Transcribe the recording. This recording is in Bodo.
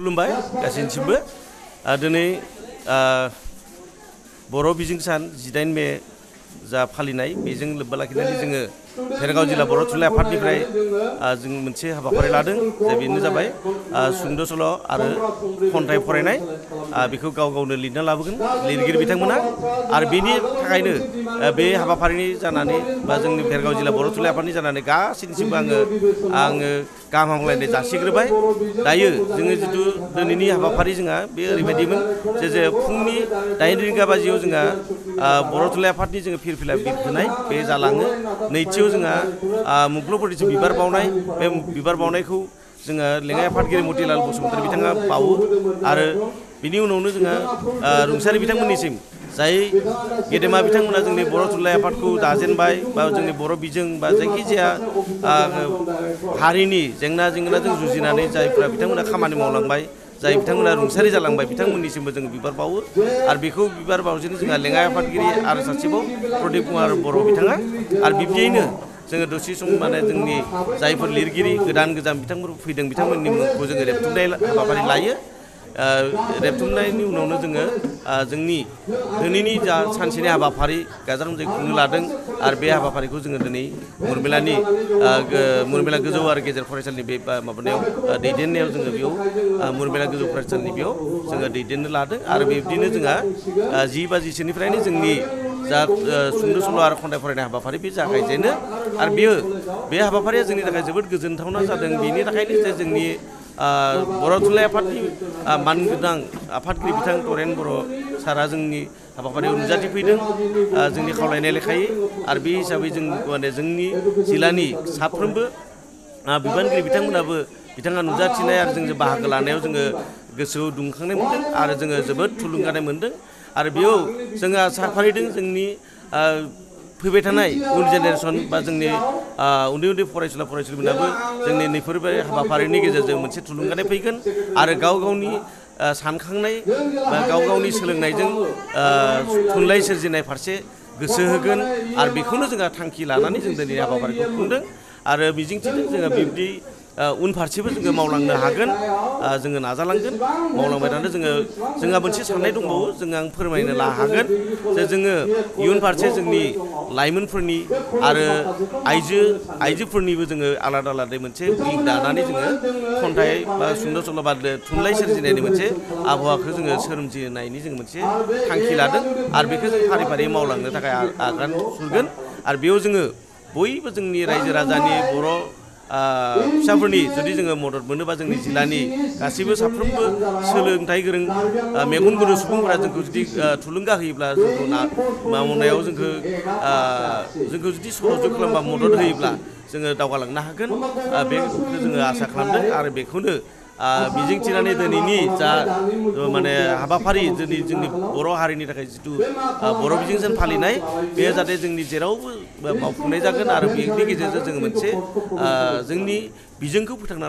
खुलुमबाय गासैनिसिमबो दिनै बर' बिजों सान 18 मे जा फालिनाय बेजों लोब्बा लाखिनानै जोङो भेरगाव जिल्ला बर' थुनलाइ आफादनिफ्राय जों मोनसे हाबाफारि लादों जे बेनो जाबाय सुंद' सल' आरो खन्थाइ फरायनाय बेखौ गाव गावनो लिरना लाबोगोन लिरगिरि बिथांमोना आरो बेनि थाखायनो बे हाबाफारिनि जानानै बा जोंनि भेरगाव जिल्ला बर' थुनलाइ आफादनि जानानै गासैनिसिमबो आङो गाहाम हामलायनाय जासिग्रोबाय दायो जोङो जिथु दिनैनि हाबाफारि जोंहा बे ओरैबायदिमोन जे फुंनि 8 रिंगा बाजियाव जोंहा बर' थुनलाइ आफादनि जोङो फिरफिला बिरहोनाय बे जालाङो नैथियाव जोंहा मुंख्लंफोरनिसिम बिबार बावनाय बे बिबार बावनायखौ जोङो लेङाइ आफादगिरि मतिलाल बसुमतारी बिथाङा बावो आरो बिनि उनावनो जोंहा रुंसारि बिथांमोननिसिम जाय गेदेमा बिथांमोना जोंनि बर' थुनलाइ आफादखौ दाजेनबाय बा जोंनि बर' बिजों बा जायखिजाया हारिनि जेंना जेंनाजों जुजिनानै जायफ्रा बिथांमोना खामानि मावलांबाय जाय बिथांमोना रुंसारि जालांबाय बिथांमोननिसिमबो जोङो बिबार बावो आरो बेखौ बिबार बावजों जोंहा लेङाइ आफादगिरि आरो सासेबाव प्रदीप कुमार बर' बिथाङा आरो बिब्दियैनो जोङो दसे सम माने जोंनि जायफोर लिरगिरि गोदान बिथांफोर फैदों बिथांमोननि मुंखौ जोङो रेबथुमनाय हाबाफारि लायो रेबथुमनायनि उनावनो जोङो जोंनि दिनैनि जा सानसेनि हाबाफारि गाजा गोमजायै खुंनो लादों आरो बे हाबाफारिखौ जोङो दिनै मुरमेला गोजौ आरो गेजेर फरायसालिनि बे माबानायाव दैदेननायाव जोङो बेयाव मुरमेला गोजौ फरायसालिनि बेयाव जोङो दैदेननो लादों आरो बिब्दिनो जोंहा 10 बाजिसोनिफ्रायनो जोंनि जा सुंद' सल' आरो खन्थाइ फरायनाय हाबाफारि बे जागायजेनो आरो बे हाबाफारिया जोंनि थाखाय जोबोद गोजोनथावना जादों बेनि थाखायनो जे जोंनि बर' थुनलाइ आफादनि मानगोनां आफादगिरि बिथां तरेन बर' सारा जोंनि हाबाफारियाव नुजाथिफैदों जोंनि खावलायनाय लेखायै आरो बे हिसाबै जों माने जोंनि जिल्लानि साफ्रोमबो बिबानगिरि बिथांमोनाबो बिथाङा नुजाथिनाय आरो जोंजों बाहागो लानायाव जोङो गोसोआव दुंखांनाय मोन्दों आरो जोङो जोबोद थुलुंगानाय मोन्दों आरो बेयाव जोङो आसा फारिदों जोंनि फैबाय थानाय उन जेनेरेसन बा जोंनि उन्दै उन्दै फरायसुला फरायसुलिफोराबो जोंनि नैफोरबायदि हाबाफारिनि गेजेरजों मोनसे थुलुंगानाय फैगोन आरो गाव गावनि सानखांनाय बा गाव गावनि सोलोंनायजों थुनलाइ सोरजिनाय फारसे गोसो होगोन आरो बेखौनो जोंहा थांखि लानानै जों दिनै हाबाफारिखौ खुंदों आरो मिजिंथिदों जोङो बिब्दि उनफारसेबो जोङो मावलांनो हागोन जोङो नाजालांगोन मावलांबाय थानो जोंहा मोनसे साननाय दंबावो आं फोरमायनो हागोन जे जोङो इयुन फारसे जोंनि लाइमोनफोरनि आरो आइजोफोरनिबो जोङो आलादा मोनसे उइं दानानै जोङो खन्थाइ बा सुंद' सल' बा थुनलाइ सोरजिनायनि मोनसे आबहावाखौ जोङो सोरजिनायनि जों मोनसे थांखि लादों आरो बेखौ जों फारि फारि मावलांनो थाखाय आगान सुरगोन आरो बेयाव जोङो बयबो जोंनि रायजो राजानि बर' फिसाफोरनि जुदि जोङो मदद मोनोबा जोंनि जिल्लानि गासैबो साफ्रोमबो सोलोंथाइ गोरों मेगन गुनु सुबुंफोरा जोंखौ जुदि थुलुंगा होयोब्ला जोंखौ मावनायाव जोंखौ जुदि सहयोग खालामबा मदद होयोब्ला जोङो दावगालांनो हागोन बेखौ जोङो आसा खालामदों आरो बेखौनो मिजिंथिनानै दिनैनि जा माने हाबाफारि जोंनि बर' हारिनि थाखाय जिथु बर' बिजों फालिनाय बे जाहाथे जोंनि जेरावबो मावफुंनाय जागोन आरो बेनि गेजेरजों जोङो मोनसे जोंनि बिजोंखौ फोथांना